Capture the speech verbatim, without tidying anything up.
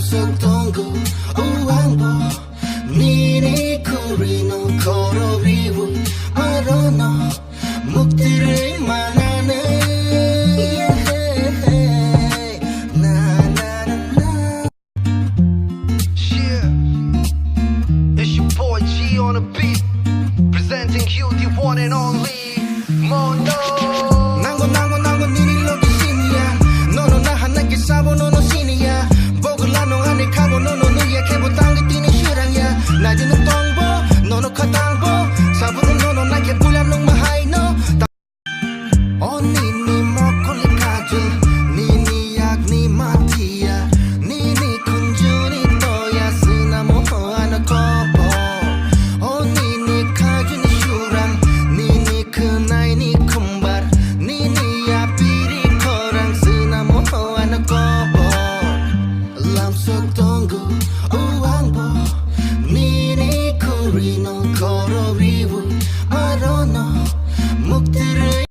Sok tongo, o angbo, nini kurino koro riwo, arono, muktirwi manane. Na, na, na, na. Yeah, it's your boy G on the beat, presenting you the one and only Mono. Nango, nango, nango, nini logi sinya. Nono naha naki sabo nono sinya. Bogula no ani kabo nono nuya kebo tangi tini shirang ya. Nadi no tongbo, nono khatangbo. Saburu nono nake pula nung mahaino. O nini mokoli kajol, nini yakni matia, nini kunjuni toya sina moho ana kopo. O nini kajuni shurang, nini khnai ni khumbar, nini yapiri khorang sina moho ana kopo. Lamsok tongo, o angbo, nini kurino koro riwo, arono, muktirwi